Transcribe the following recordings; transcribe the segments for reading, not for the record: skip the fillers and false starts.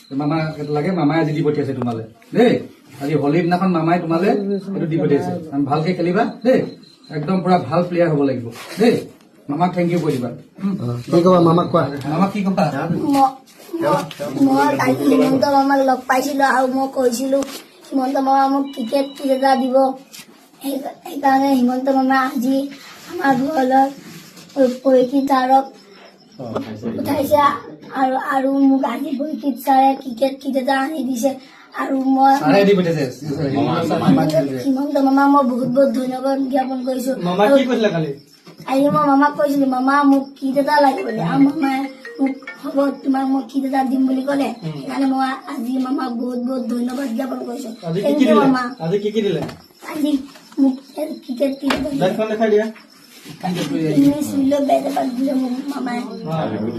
মামা লাগে, মামাই আজি দি পঠিয়াইছে তোমালে দেই। আজি হোলীৰ দিনাখন মামাই তোমালে এইটো দি পঠিয়াইছে। আমি ভালকে খেলিবা দেই, একদম পুৰা ভাল প্লেয়াৰ হ'ব লাগিব দেই। মামাক thank U কৈ দিবা। কি ক'বা মামাক, কোৱা। মামাক কি ক'বা? মই কালি হিমন্ত মামাক লগ পাইছিলো আৰু মই কৈছিলো হিমন্ত মামা মোক ক্ৰিকেট কিট এটা দিব। সেইকাৰণে হিমন্ত মামা আজি আমাৰ ঘৰলৈ পৰিক্ষিত ছাৰক পঠাইছে আৰু মোক আজি পৰিক্ষিত ছাৰে ক্ৰিকেট কিট এটা আনি দিছে আৰু মই ছাৰে দি পঠিয়াইছে, হিমন্ত ছাৰ মামাক দি পঠিয়াইছে। হিমন্ত মামা মই বহুত বহুত ধন্যবাদ জ্ঞাপন কৰিছো। মামা কি কৈছিলে কালি? আজি মই মামাক কৈছিলো, মামা মোক কিট এটা লাগে বুলি, আৰু মামাই মোক হ'ব তোমাক মই কিট এটা দিম বুলি ক'লে। সেইকাৰণে মই আজি মামাক বহুত বহুত ধন্যবাদ জ্ঞাপন কৰিছো। আজি কি thank কি ইউ দিলে? মামা। আজি কি কি দিলে? আজি মোক ক্ৰিকেট কিট এটা দিলে। বেটখন দেখাই দিয়া। ইংলিছ দিলে, বেট এপাত দিলে মোক মামাই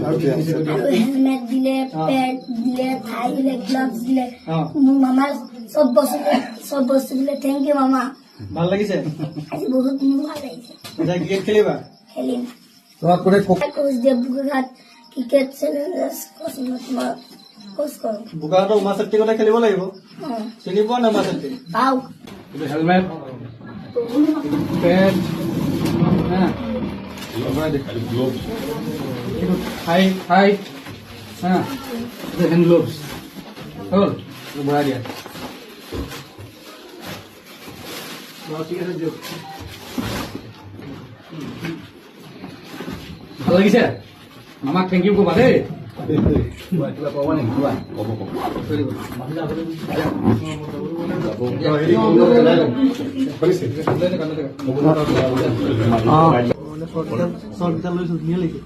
আৰু কি দিছে কৈ দিয়া। আৰু হেলমেট দিলে, পেড দিলে, থাই দিলে, গ্লাভছ দিলে। মোক মামাই চব বস্তু দিলে। Thank U মামা। ভাল লাগিছে? আজি বহুত মোৰ ভাল লাগিছে। এতিয়া ক্ৰিকেট খেলিবা? খেলিম। তোমাক কোনে কোচ দিয়ে, বোকাঘাট ক্ৰিকেট চেলেঞ্জাৰ্ছ কোচিঙত মই কোচ কৰোঁ। বোকাখাতৰ উমা চেত্ৰীৰ কথা খেলিব লাগিব। অঁ। চিনি পোৱা নাই উমা চেত্ৰী? পাওঁ। এইটো হেলমেট, পেড, হা, ভৰাই দে। এইটো থাই থাই হা, এইটো হেণ্ড গ্লোভছ হ'ল। এইটো ভৰাই দিয়া। ঠিক আছে দিয়ক। ভাল লাগিছে? মামাক thank U ক'বা দেই। কিবা ক'বা নেকি? কোৱা। কৈ দিব। শ্বৰ্ট কেইটা লৈছো, ধুনীয়া লাগিছে।